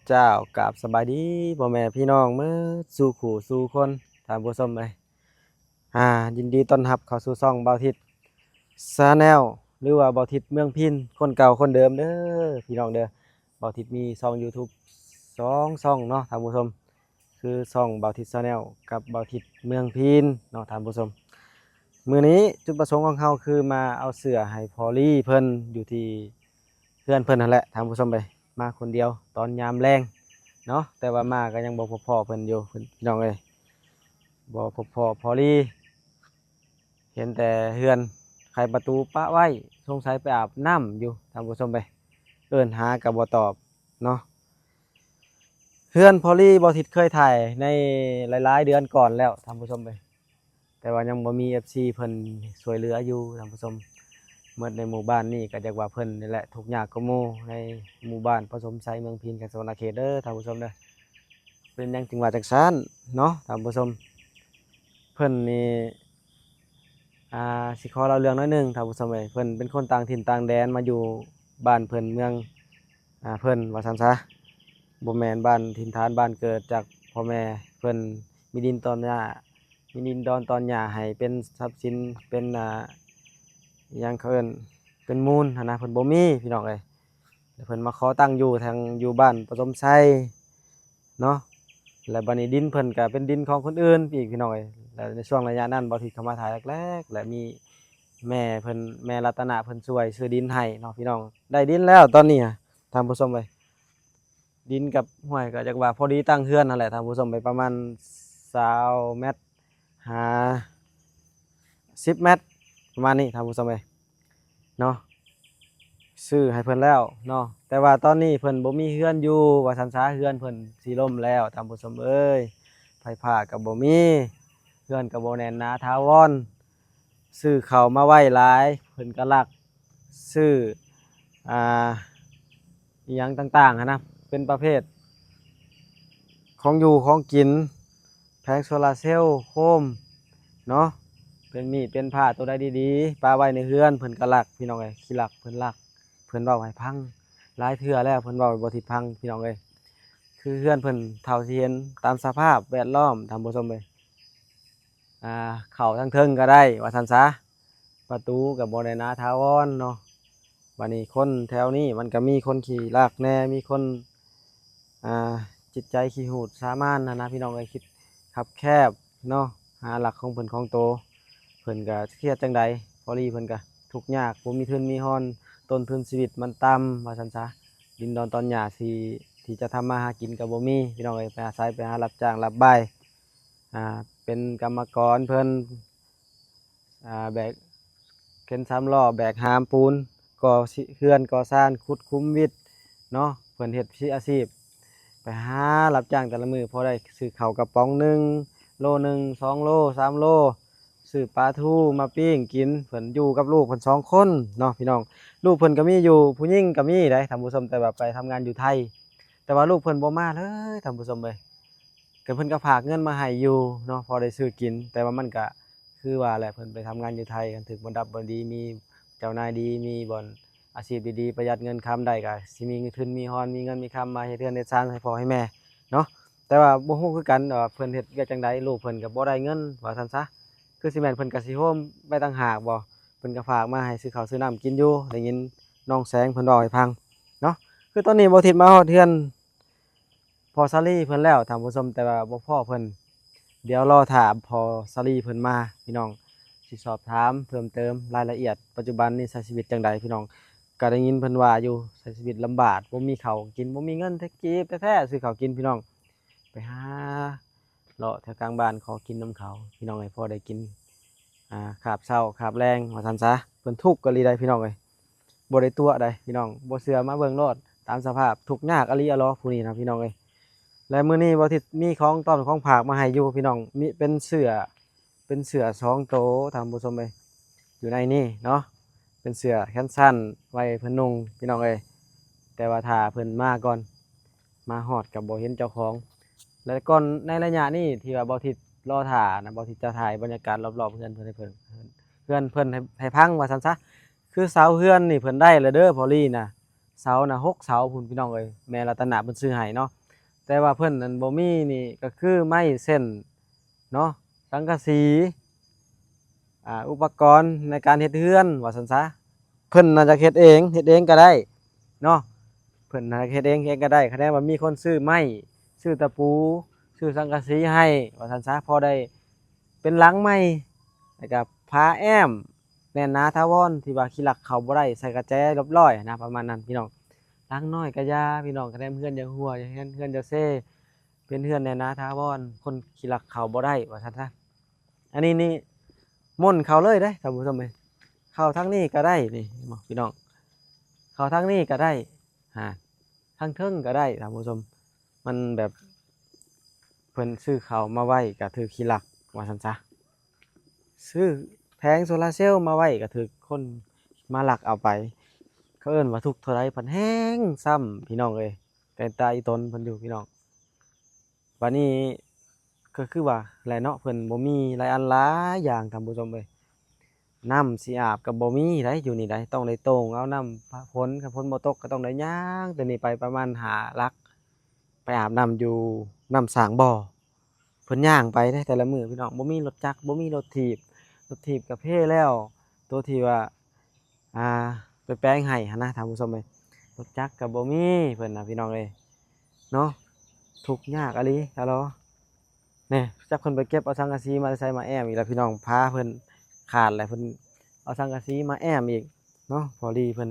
ເຈົ້າ ກາບສະບາຍດີພໍ່ແມ່ພີ່ນ້ອງໝົດສູ່ຄູ່ສູ່ຄົນ ທ່ານຜູ້ຊົມເອີຍ. ອ່າ ຍິນດີຕ້ອນຮັບເຂົ້າສູ່ຊ່ອງບ່າວທິດ Channel ຫຼືວ່າບ່າວທິດເມືອງພີນ ຄົນເກົ່າຄົນເດີມເດີພີ່ນ້ອງເດີ. ບ່າວທິດມີຊ່ອງ YouTube ສອງຊ່ອງເນາະທ່ານຜູ້ຊົມ ຄືຊ່ອງບ່າວທິດ Channel ກັບບ່າວທິດເມືອງພີນເນາະທ່ານຜູ້ຊົມ. ມື້ນີ້ຈຸດປະສົງຂອງເຮົາຄືມາເອົາເສື້ອໃຫ້ພໍ່ລີເພິ່ນຢູ່ທີ່ ເຮືອນເພິ່ນຫັ້ນແຫຼະທ່ານຜູ້ຊົມເອີຍ. ມາຄົນດຽວຕອນຍາມແລງເນາະ ແຕ່ວ່າມາກໍຍັງບໍ່ພົບພໍ້ເພິ່ນຢູ່ ເພິ່ນ ພີ່ນ້ອງເອີຍ ບໍ່ພົບພໍ້ພໍ່ລີ ເຫັນແຕ່ເຮືອນໄຂປະຕູປະໄວ້ ສົງໄສໄປອາບນ້ຳຢູ່ທ່ານຜູ້ຊົມເອີຍ. ເອີ້ນຫາກໍບໍ່ຕອບເນາະ. ເຮືອນພໍ່ລີ ບ່າວທິດເຄີຍຖ່າຍໃນຫຼາຍໆເດືອນກ່ອນແລ້ວທ່ານຜູ້ຊົມເອີຍ. ແຕ່ວ່າຍັງບໍ່ມີເອັຟຊີເພິ່ນຊ່ວຍເຫຼືອຢູ່ທ່ານຜູ້ຊົມ. ໝົດໃນໝູ່ບ້ານນີ້ກໍຈັກວ່າເພິ່ນນີ້ແຫຼະທຸກຍາກກວ່າໝູ່ ໃນໝູ່ບ້ານປະສົມໄຊ ເມືອງພີນ ແຂວງສະຫວັນນະເຂດເດີທ່ານຜູ້ຊົມເດີ. ເປັນຫຍັງຈຶ່ງວ່າຈັ່ງຊັ້ນເນາະທ່ານຜູ້ຊົມ? ເພິ່ນນີ້ ອ່າ ຊິຂໍເລົ່າເລື່ອງໜ້ອຍໜຶ່ງທ່ານຜູ້ຊົມເອີຍ. ເພິ່ນເປັນຄົນຕ່າງຖິ່ນຕ່າງແດນ ມາຢູ່ບ້ານເພິ່ນເມືອງ ອ່າ ເພິ່ນວ່າຊັ້ນຊະ ບໍ່ແມ່ນບ້ານຖິ່ນຖານບ້ານເກີດຈາກພໍ່ແມ່ເພິ່ນ. ມີດິນຕອນຫຍ້າ ມີດິນດອນຕອນຫຍ້າໃຫ້ເປັນຊັບສິນ ເປັນ ອ່າ ອີຫຍັງເຂົາເອີ້ນ ເປັນມູນຫັ້ນນະ ເພິ່ນບໍ່ມີພີ່ນ້ອງເອີຍ. ແລ້ວເພິ່ນມາຂໍຕັ້ງຢູ່ທາງ ຢູ່ບ້ານປະສົມໄຊເນາະ. ແລ້ວບັດນີ້ດິນເພິ່ນກໍເປັນດິນຂອງຄົນອື່ນອີກພີ່ນ້ອງເອີຍ. ແລ້ວໃນຊ່ວງໄລຍະນັ້ນ ບ່າວທິດເຂົ້າມາຖ່າຍແລກໆ ແລ້ວມີແມ່ເພິ່ນ ແມ່ລັດຕະນະເພິ່ນຊ່ວຍຊື້ດິນໃຫ້ເນາະພີ່ນ້ອງ. ໄດ້ດິນແລ້ວຕອນນີ້ ທ່ານຜູ້ຊົມເອີຍ. ດິນກັບຫ້ວຍກໍຈັກວ່າພໍດີຕັ້ງເຮືອນຫັ້ນແຫຼະທ່ານຜູ້ຊົມເອີຍ ປະມານຊາວແມັດຫາສິບແມັດ ປະມານນີ້ທ່ານຜູ້ຊົມເອີຍເນາະ. ຊື້ໃຫ້ເພິ່ນແລ້ວເນາະ ແຕ່ວ່າຕອນນີ້ເພິ່ນບໍ່ມີເຮືອນຢູ່ວ່າຊັ້ນຊະ. ເຮືອນເພິ່ນຊິລົ້ມແລ້ວທ່ານຜູ້ຊົມເອີຍ ໄຟຟ້າກໍບໍ່ມີ ເຮືອນກໍບໍ່ແໜ້ນໜາຖາວອນ. ຊື້ເຂົ້າມາໄວ້ຫຼາຍ ເພິ່ນກໍລັກ ຊື້ ອ່າ ອີຫຍັງຕ່າງໆຫັ້ນນະ ເປັນປະເພດຂອງຢູ່ຂອງກິນ ແຜງໂຊລາເຊວ ໂຄມເນາະ ເປັນມີດເປັນພ້າ ໂຕໃດດີໆ ປະໄວ້ໃນເຮືອນ ເພິ່ນກໍລັກ ພີ່ນ້ອງເອີຍ. ຂີ້ລັກ ເພິ່ນລັກ ເພິ່ນເວົ້າໃຫ້ຟັງຫຼາຍເທື່ອແລ້ວ ເພິ່ນເວົ້າໃຫ້ບໍ່ທິດຟັງ ພີ່ນ້ອງເອີຍ. ຄືເຮືອນເພິ່ນ ເທົ່າທີ່ເຫັນຕາມສະພາບແວດລ້ອມ ທ່ານຜູ້ຊົມເອີຍ ອ່າ ເຂົ້າທາງເທິງກໍໄດ້ວ່າຊັ້ນຊະ ປະຕູກໍບໍ່ໄດ້ໜາຖາວອນເນາະ. ບັດນີ້ຄົນແຖວນີ້ມັນກໍມີຄົນຂີ້ລັກແດ່ ມີຄົນ ອ່າ ຈິດໃຈຂີ້ຫູດສາມານຫັ້ນນະ ພີ່ນ້ອງເອີຍ. ຄິດຄັບແຄບເນາະ ຫາຫຼັກຂອງເພິ່ນຂອງໂຕ ເພິ່ນກໍຈະເຮັດຈັ່ງໃດ? ພໍລີເພິ່ນກໍທຸກຍາກ ບໍ່ມີທຶນມີຮອນ ຕົ້ນທຶນຊີວິດມັນຕ່ຳວ່າຊັ້ນຊະ. ດິນດອນຕອນຫຍ້າທີ່ ທີ່ຈະທຳມາຫາກິນກໍບໍ່ມີ ພີ່ນ້ອງເອີຍ. ໄປອາໄສໄປຫາຮັບຈ້າງຮັບບາຍ ອ່າ ເປັນກຳມະກອນເພິ່ນ ອ່າ ແບກເຂັນສາມລໍ້ ແບກຫາມປູນ ກໍ່ເຮືອນກໍ່ຊານ ຂຸດຂຸມວິດເນາະ. ເພິ່ນເຮັດອາຊີບ ໄປຫາຮັບຈ້າງແຕ່ລະມື້ ພໍໄດ້ຊື້ເຂົ້າກະປ໋ອງໜຶ່ງ ໂລໜຶ່ງ ສອງໂລ ສາມໂລ ຊື້ປາທູມາປີ້ງກິນ. ເພິ່ນຢູ່ກັບລູກເພິ່ນສອງຄົນເນາະ ພີ່ນ້ອງ. ລູກເພິ່ນກໍມີຢູ່ ຜູ້ຍິງກໍມີໄດ໋ທ່ານຜູ້ຊົມ ແຕ່ວ່າໄປທຳງານຢູ່ໄທ ແຕ່ວ່າລູກເພິ່ນບໍ່ມາເລີຍທ່ານຜູ້ຊົມເອີຍ. ກໍເພິ່ນກໍຝາກເງິນມາໃຫ້ຢູ່ເນາະ ພໍໄດ້ຊື້ກິນ ແຕ່ວ່າມັນກະຄືວ່າແຫຼະ ເພິ່ນໄປທຳງານຢູ່ໄທ ຄັນຖືກບ່ອນດັບບ່ອນດີ ມີເຈົ້ານາຍດີ ມີບ່ອນອາຊີບດີໆ ປະຢັດເງິນຄຳໄດ້ ກະຊິມີທຶນມີຮອນ ມີເງິນມີຄຳມາເຮັດເຮືອນເຮັດຊານໃຫ້ພໍ່ໃຫ້ແມ່ເນາະ. ແຕ່ວ່າບໍ່ຮູ້ຄືກັນວ່າເພິ່ນເຮັດວຽກຈັ່ງໃດ ລູກເພິ່ນກໍບໍ່ໄດ້ເງິນວ່າຊັ້ນຊະ. ຄືຊິແມ່ນເພິ່ນກະຊິໂຮມໄວ້ຕ່າງຫາກບໍ? ເພິ່ນກໍຝາກມາໃຫ້ຊື້ເຂົ້າຊື້ນ້ຳກິນຢູ່ ໄດ້ຍິນນ້ອງແສງເພິ່ນເວົ້າໃຫ້ຟັງເນາະ. ຄືຕອນນີ້ບ່າວທິດມາຮອດເຮືອນ ພໍ່ສາລີເພິ່ນແລ້ວທ່ານຜູ້ຊົມ ແຕ່ວ່າບໍ່ພໍ້ເພິ່ນ. ດຽວລໍຖ້າພໍ່ສາລີເພິ່ນມາ ພີ່ນ້ອງ ຊິສອບຖາມເພີ່ມເຕີມລາຍລະອຽດ ປັດຈຸບັນນີ້ໃຊ້ຊີວິດຈັ່ງໃດ ພີ່ນ້ອງ. ກໍໄດ້ຍິນເພິ່ນວ່າຢູ່ ໃຊ້ຊີວິດລຳບາກ ບໍ່ມີເຂົ້າກິນ ບໍ່ມີເງິນແທ້ກີບແທ້ໆ ຊື້ເຂົ້າກິນ ພີ່ນ້ອງ. ໄປຫາເລາະແຖວກາງບ້ານຂໍກິນນຳເຂົາ ພີ່ນ້ອງເອີຍ ພໍໄດ້ກິນ ອ່າ ຄາບເຊົ້າຄາບແລງວ່າຊັ້ນຊະ. ເພິ່ນທຸກອີ່ຫຼີໃດ໋ ພີ່ນ້ອງເອີຍ ບໍ່ໄດ້ຕົວະໃດ໋ ພີ່ນ້ອງ. ບໍ່ເຊື່ອມາເບິ່ງໂລດ ຕາມສະພາບທຸກຍາກອີ່ຫຼີອາຫຼໍ ຜູ້ນີ້ນະ ພີ່ນ້ອງເອີຍ. ແລະ ມື້ນີ້ບ່າວທິດມີຂອງຕ້ອນຂອງຝາກມາໃຫ້ຢູ່ ພີ່ນ້ອງ ມີເປັນເສື້ອ ເປັນເສື້ອສອງໂຕທ່ານຜູ້ຊົມເອີຍ ຢູ່ໃນນີ້ເນາະ ເປັນເສື້ອແຂນສັ້ນໄວ້ເພິ່ນນຸ່ງ ພີ່ນ້ອງເອີຍ. ແຕ່ວ່າຖ້າເພິ່ນມາກ່ອນ ມາຮອດກໍບໍ່ເຫັນເຈົ້າຂອງ. ແລະ ກ່ອນໃນໄລຍະນີ້ທີ່ວ່າບ່າວທິດລໍຖ້ານະ ບ່າວທິດຈະຖ່າຍບັນຍາກາດລອບໆເຮືອນເພິ່ນໃຫ້ເພິ່ນ ເຮືອນເພິ່ນໃຫ້ ໃຫ້ຟັງວ່າຊັ້ນຊະ. ຄືເສົາເຮືອນນີ້ເພິ່ນໄດ້ແລ້ວເດີພໍ່ລີນະ ເສົານະຫົກເສົາພຸ້ນພີ່ນ້ອງເອີຍ ແມ່ລັດຕະນະເພິ່ນຊື້ໃຫ້ເນາະ. ແຕ່ວ່າເພິ່ນນັ້ນບໍ່ມີນີ້ກໍຄືໄມ້ເສັ້ນເນາະ ສັງກະສີ ອ່າ ອຸປະກອນໃນການເຮັດເຮືອນວ່າຊັ້ນຊະ. ເພິ່ນນະຢາກເຮັດເອງ ເຮັດເອງກໍໄດ້ເນາະ ເພິ່ນນະຢາກເຮັດເອງ ເຮັດເອງກໍໄດ້. ຄະແນນວ່າມີຄົນຊື້ໄມ້ ຊື້ຕະປູ ຊື້ສັງກະສີໃຫ້ວ່າຊັ້ນຊະ ພໍໄດ້ເປັນຫຼັງໃໝ່ ແລ້ວກໍຝາແອ້ມ ແໜ້ນໜາຖາວອນ ທີ່ວ່າຂີ້ລັກເຂົ້າບໍ່ໄດ້ ໃສ່ກະແຈຮຽບຮ້ອຍນະ ປະມານນັ້ນພີ່ນ້ອງ. ຫຼັງນ້ອຍກະຢ່າພີ່ນ້ອງ ຄະແນນເຮືອນຢ່າຮົ່ວ ຢ່າເຮືອນ ເຮືອນຢ່າເຊ ເປັນເຮືອນແໜ້ນໜາຖາວອນ ຄົນຂີ້ລັກເຂົ້າບໍ່ໄດ້ວ່າຊັ້ນຊະ. ອັນນີ້ນີ້ມົ້ນເຂົ້າເລີຍເດ້ທ່ານຜູ້ຊົມເອີຍ ເຂົ້າທາງນີ້ກໍໄດ້ນີ້ ເຫັນບໍ່ພີ່ນ້ອງ ເຂົ້າທາງນີ້ກໍໄດ້ ຫາ ທາງເທິງກໍໄດ້ທ່ານຜູ້ຊົມ. ມັນແບບເພິ່ນຊື້ເຂົ້າມາໄວ້ກໍຖືກຂີ້ລັກວ່າຊັ້ນຊະ ຊື້ແຜງໂຊລາເຊວມາໄວ້ກໍຖືກຄົນມາລັກເອົາໄປ. ເຂົາເອີ້ນວ່າທຸກເທົ່າໃດພັດແຮງຊ້ຳພີ່ນ້ອງເອີຍ ແຕ່ງຕາອີ່ຕົນເພິ່ນຢູ່ພີ່ນ້ອງ. ບາດນີ້ກໍຄືວ່າແຫຼະເນາະ ເພິ່ນບໍ່ມີຫຼາຍອັນຫຼາຍຢ່າງທ່ານຜູ້ຊົມເອີຍ. ນ້ຳຊິອາບກໍບໍ່ມີໃດ ຢູ່ນີ້ໃດ ຕ້ອງໄດ້ໂຕ່ງເອົານ້ຳຝົນ ຄັນຝົນບໍ່ຕົກກໍຕ້ອງໄດ້ຍ່າງແຕ່ນີ້ໄປປະມານຫ້າຫຼັກ ໄປອາບນ້ຳຢູ່ນ້ຳສ້າງບໍ່. ເພິ່ນຍ່າງໄປເດ້ແຕ່ລະມື້ພີ່ນ້ອງ ບໍ່ມີລົດຈັກ ບໍ່ມີລົດຖີບ ລົດຖີບກໍເພແລ້ວ ໂຕທີ່ວ່າ ອ່າ ໄປແປງໃຫ້ຫັ້ນນະທ່ານຜູ້ຊົມເອີຍ. ລົດຈັກກໍບໍ່ມີເພິ່ນນະພີ່ນ້ອງເອີຍເນາະ ທຸກຍາກອີ່ຫຼີ ຕະຫຼໍ ແນ່ ຈັກເພິ່ນໄປເກັບເອົາສັງກະສີມາແຕ່ໃສມາແອ້ມອີກລະພີ່ນ້ອງ ຝາເພິ່ນຂາດແລ້ວ ເພິ່ນເອົາສັງກະສີມາແອ້ມອີກເນາະ ພໍດີເພິ່ນ.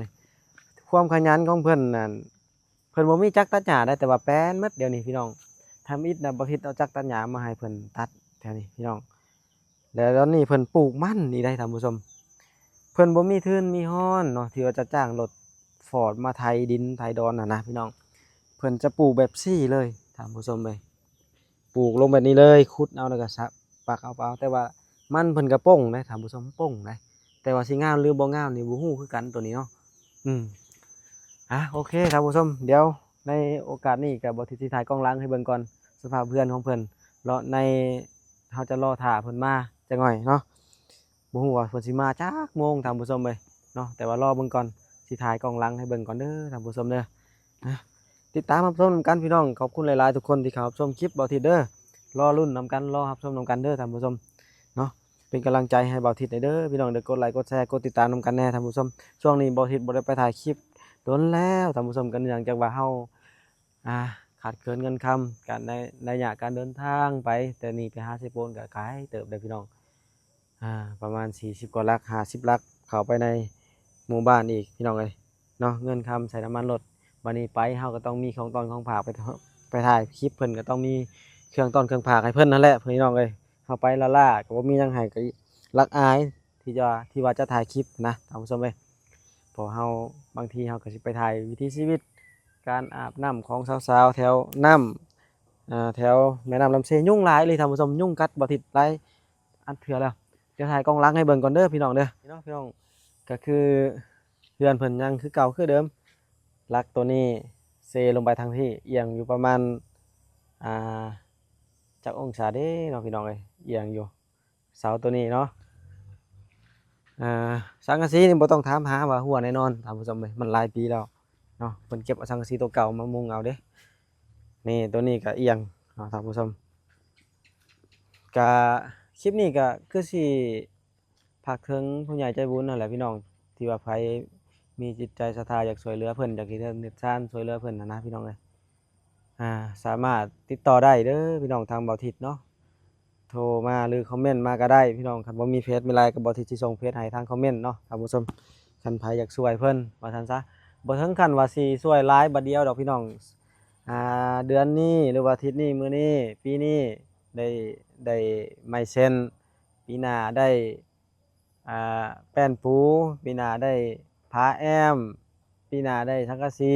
ຄວາມຂະຫຍັນຂອງເພິ່ນນັ້ນ ເພິ່ນບໍ່ມີຈັກຕັດຫຍ້າໃດ ແຕ່ວ່າແປນໝົດດຽວນີ້ພີ່ນ້ອງ. ທຳອິດນະ ບໍ່ຄິດເອົາຈັກຕັດຫຍ້າມາໃຫ້ເພິ່ນຕັດແຖວນີ້ພີ່ນ້ອງ. ແລ້ວຕອນນີ້ເພິ່ນປູກມັນອີກໃດທ່ານຜູ້ຊົມ ເພິ່ນບໍ່ມີທຶນມີຮອນເນາະ ທີ່ວ່າຈະຈ້າງລົດຟອດມາໄຖດິນໄຖດອນຫັ້ນນະພີ່ນ້ອງ. ເພິ່ນຈະປູກແບບຊີ້ເລີຍທ່ານຜູ້ຊົມເອີຍ ປູກລົງແບບນີ້ເລີຍ ຂຸດເອົາແລ້ວກໍສະ ປັກເອົາ ເອົາ ແຕ່ວ່າມັນເພິ່ນກໍປົ່ງເດ້ທ່ານຜູ້ຊົມ ປົ່ງເດ້ ແຕ່ວ່າຊິງາມຫຼືບໍ່ງາມນີ້ບໍ່ຮູ້ຄືກັນໂຕນີ້ເນາະ. ອືມ ອ່າ ໂອເຄທ່ານຜູ້ຊົມ ດຽວໃນໂອກາດນີ້ກໍບໍ່ທິດຊິຖ່າຍກ້ອງຫຼັງໃຫ້ເບິ່ງກ່ອນ ສະພາບເຮືອນຂອງເພິ່ນເນາະ ໃນ ເຮົາຈະລໍຖ້າເພິ່ນມາຈັກໜ້ອຍເນາະ. ບໍ່ຮູ້ວ່າເພິ່ນຊິມາຈັກໂມງທ່ານຜູ້ຊົມເອີຍເນາະ ແຕ່ວ່າລໍເບິ່ງກ່ອນ ຊິຖ່າຍກ້ອງຫຼັງໃຫ້ເບິ່ງກ່ອນເດີທ່ານຜູ້ຊົມເດີ. ນະ ຕິດຕາມຮັບຊົມນຳກັນພີ່ນ້ອງ ຂອບຄຸນຫຼາຍໆທຸກຄົນທີ່ເຂົ້າຮັບຊົມຄລິບບ່າວທິດເດີ. ລໍລຸ້ນນຳກັນ ລໍຮັບຊົມນຳກັນເດີທ່ານຜູ້ຊົມເນາະ ເປັນກຳລັງໃຈໃຫ້ບ່າວທິດແດ່ເດີພີ່ນ້ອງເດີ. ກົດໄລກົດແຊ ກົດຕິດຕາມນຳກັນແດ່ທ່ານຜູ້ຊົມ. ຊ່ວງນີ້ບ່າວທິດບໍ່ໄດ້ໄປຖ່າຍຄລິບດົນແລ້ວທ່ານຜູ້ຊົມ ກໍເນື່ອງຈາກວ່າເຮົາ ອ່າ ຂາດເຂີນເງິນຄຳ ການໃນໄລຍະການເດີນທາງໄປ ແຕ່ນີ້ໄປຫາເຊໂປນກໍໄກເຕີບເດ້ພີ່ນ້ອງ. ອ່າ ປະມານສີ່ສິບກວ່າຫຼັກ ຫ້າສິບຫຼັກ ເຂົ້າໄປໃນໝູ່ບ້ານອີກພີ່ນ້ອງເອີຍເນາະ. ເງິນຄຳໃສ່ນ້ຳມັນລົດ ບາດນີ້ໄປເຮົາກໍຕ້ອງມີຂອງຕ້ອນຂອງຝາກ ໄປ ໄປຖ່າຍຄລິບເພິ່ນກໍຕ້ອງມີເຄື່ອງຕ້ອນເຄື່ອງຝາກໃຫ້ເພິ່ນຫັ້ນແຫຼະພີ່ນ້ອງເອີຍ. ເຮົາໄປລ້າໆກໍບໍ່ມີຫຍັງໃຫ້ ກໍລັກອາຍທີ່ຈະ ທີ່ວ່າຈະຖ່າຍຄລິບນະທ່ານຜູ້ຊົມເອີຍ. ເພາະເຮົາ ບາງທີເຮົາກໍຊິໄປຖ່າຍວິຖີຊີວິດ ການອາບນ້ຳຂອງສາວໆແຖວນ້ຳ ອ່າ ແຖວແມ່ນ້ຳລຳເຊ. ຍຸງຫຼາຍເລີຍທ່ານຜູ້ຊົມ ຍຸງກັດບ່າວທິດຫຼາຍ ອັນເທື່ອແລ້ວ. ຈະຖ່າຍກ້ອງຫຼັງໃຫ້ເບິ່ງກ່ອນເດີພີ່ນ້ອງເດີ. ເນາະ ພີ່ນ້ອງ ກໍຄືເຮືອນເພິ່ນຍັງຄືເກົ່າຄືເດີມ. ຫຼັກໂຕນີ້ເຊລົງໄປທາງພີ້ ອຽງຢູ່ປະມານ ອ່າ ຈັກອົງສາເດ້ເນາະພີ່ນ້ອງເອີຍ ອຽງຢູ່ ເສົາໂຕນີ້ເນາະ. ອ່າ ສັງກະສີນີ້ບໍ່ຕ້ອງຖາມຫາວ່າຮົ່ວແນ່ນອນທ່ານຜູ້ຊົມເອີຍ ມັນຫຼາຍປີແລ້ວເນາະ. ເພິ່ນເກັບເອົາສັງກະສີໂຕເກົ່າມາມຸງເອົາເດ້. ນີ້ ໂຕນີ້ກໍອຽງເນາະທ່ານຜູ້ຊົມ. ກະ ຄລິບນີ້ກະຄືຊິຝາກເຖິງຜູ້ໃຫຍ່ໃຈບຸນຫັ້ນແຫຼະພີ່ນ້ອງ ທີ່ວ່າໃຜມີຈິດໃຈສັດທາຢາກຊ່ວຍເຫຼືອເພິ່ນ ຢາກເຮັດເຮືອນເຮັດຊານຊ່ວຍເຫຼືອເພິ່ນຫັ້ນນະພີ່ນ້ອງເອີຍ. ອ່າ ສາມາດຕິດຕໍ່ໄດ້ເດີພີ່ນ້ອງ ທາງບ່າວທິດເນາະ ໂທມາ ຫຼື ຄອມເມັນມາກໍໄດ້ພີ່ນ້ອງ. ຄັນບໍ່ມີເຟສມີໄລກໍ ບ່າວທິດຊິສົ່ງເຟສໃຫ້ທາງຄອມເມັນເນາະທ່ານຜູ້ຊົມ. ຄັນໃຜຢາກຊ່ວຍເພິ່ນວ່າຊັ້ນຊະ ບໍ່ເຖິງຂັ້ນວ່າຊິຊ່ວຍຫຼາຍບາດດຽວດອກພີ່ນ້ອງ. ອ່າ ເດືອນນີ້ ຫຼືວ່າອາທິດນີ້ ມື້ນີ້ ປີນີ້ ໄດ້ ໄດ້ໄມ້ເສັ້ນ ປີໜ້າໄດ້ ອ່າ ແປ້ນປູ ປີໜ້າໄດ້ຝາແອ້ມ ປີໜ້າໄດ້ສັງກະສີ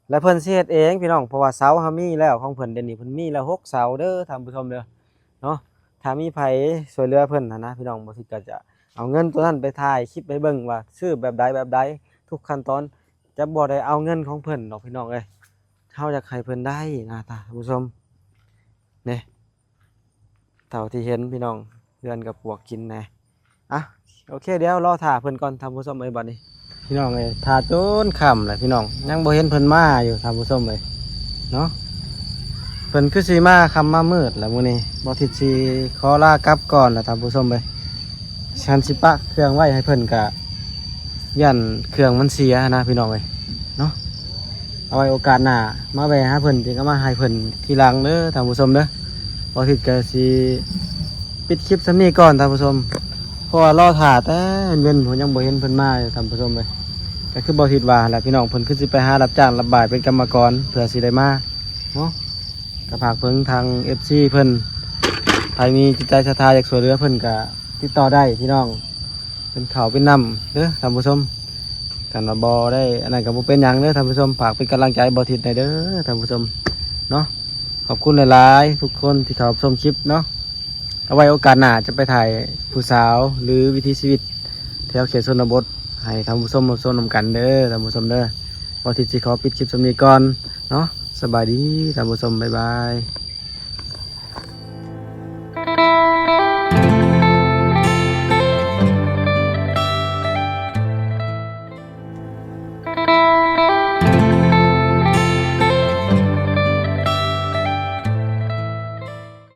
ແລະ ເພິ່ນຊິເຮັດເອງພີ່ນ້ອງ. ເພາະວ່າເສົາເຮົາມີແລ້ວ ຂອງເພິ່ນດຽວນີ້ ເພິ່ນມີແລ້ວຫົກເສົາເດີທ່ານຜູ້ຊົມເດີເນາະ. ຖ້າມີໃຜຊ່ວຍເຫຼືອເພິ່ນຫັ້ນນະພີ່ນ້ອງ ບ່າວທິດກໍຈະເອົາເງິນໂຕນັ້ນໄປຖ່າຍຄລິບໃຫ້ເບິ່ງວ່າຊື້ແບບໃດແບບໃດ ທຸກຂັ້ນຕອນ. ຈະບໍ່ໄດ້ເອົາເງິນຂອງເພິ່ນດອກພີ່ນ້ອງເອີຍ ເຮົາຢາກໃຫ້ເພິ່ນໄດ້ນະທ່ານຜູ້ຊົມ. ນີ້ ເທົ່າທີ່ເຫັນພີ່ນ້ອງ ເຮືອນກໍປວກກິນແດ່. ອ່ະ ໂອເຄ ດຽວລໍຖ້າເພິ່ນກ່ອນທ່ານຜູ້ຊົມເອີຍ. ບັດນີ້ ພີ່ນ້ອງເອີຍ ຖ້າຈົນຄ່ຳແລ້ວພີ່ນ້ອງ ຍັງບໍ່ເຫັນເພິ່ນມາຢູ່ທ່ານຜູ້ຊົມເອີຍເນາະ. ເພິ່ນຄືຊິມາຄ່ຳມາມືດແລ້ວມື້ນີ້. ບ່າວທິດຊິຂໍລາກັບກ່ອນແລ້ວທ່ານຜູ້ຊົມເອີຍ. ຄັນຊິປະເຄື່ອງໄວ້ໃຫ້ເພິ່ນກະຢ້ານເຄື່ອງມັນເສຍນະພີ່ນ້ອງເອີຍເນາະ. ເອົາໄວ້ໂອກາດໜ້າມາແວ່ຫາເພິ່ນ ຈຶ່ງເອົາມາໃຫ້ເພິ່ນທີຫຼັງເດີທ່ານຜູ້ຊົມເດີ. ບ່າວທິດກະຊິປິດຄລິບສ່ຳນີ້ກ່ອນທ່ານຜູ້ຊົມ ເພາະວ່າລໍຖ້າແຕ່ເວັນໆ ຍັງບໍ່ເຫັນເພິ່ນມາຢູ່ທ່ານຜູ້ຊົມເອີຍ. ກະຄືບ່າວທິດວ່າຫັ້ນແຫຼະພີ່ນ້ອງ ເພິ່ນຄືຊິໄປຫາຮັບຈ້າງຮັບບາຍເປັນກຳມະກອນ ເພື່ອຊິໄດ້ມາເນາະ. ກະຝາກເຖິງທາງເອັຟຊີເພິ່ນ ໃຜມີຈິດໃຈສັດທາຢາກຊ່ວຍເຫຼືອເພິ່ນກະຕິດຕໍ່ໄດ້ພີ່ນ້ອງ ເປັນເຂົ້າເປັນນ້ຳເດີທ່ານຜູ້ຊົມ. ຄັນວ່າບໍ່ໄດ້ອັນນັ້ນກະບໍ່ເປັນຫຍັງເດີທ່ານຜູ້ຊົມ ຝາກເປັນກຳລັງໃຈບ່າວທິດແດ່ເດີທ່ານຜູ້ຊົມເນາະ. ຂອບຄຸນຫຼາຍໆ ທຸກຄົນທີ່ເຂົ້າຊົມຄລິບເນາະ. ເອົາໄວ້ໂອກາດໜ້າຈະໄປຖ່າຍຜູ້ສາວ ຫຼື ວິຖີຊີວິດແຖວເຂດຊົນນະບົດ ໃຫ້ທ່ານຜູ້ຊົມຮັບຊົມນຳກັນເດີທ່ານຜູ້ຊົມເດີ. ບ່າວທິດຊິຂໍປິດຄລິບສ່ຳນີ້ກ່ອນເນາະ. ສະບາຍດີທ່ານຜູ້ຊົມ ບາຍບາຍ.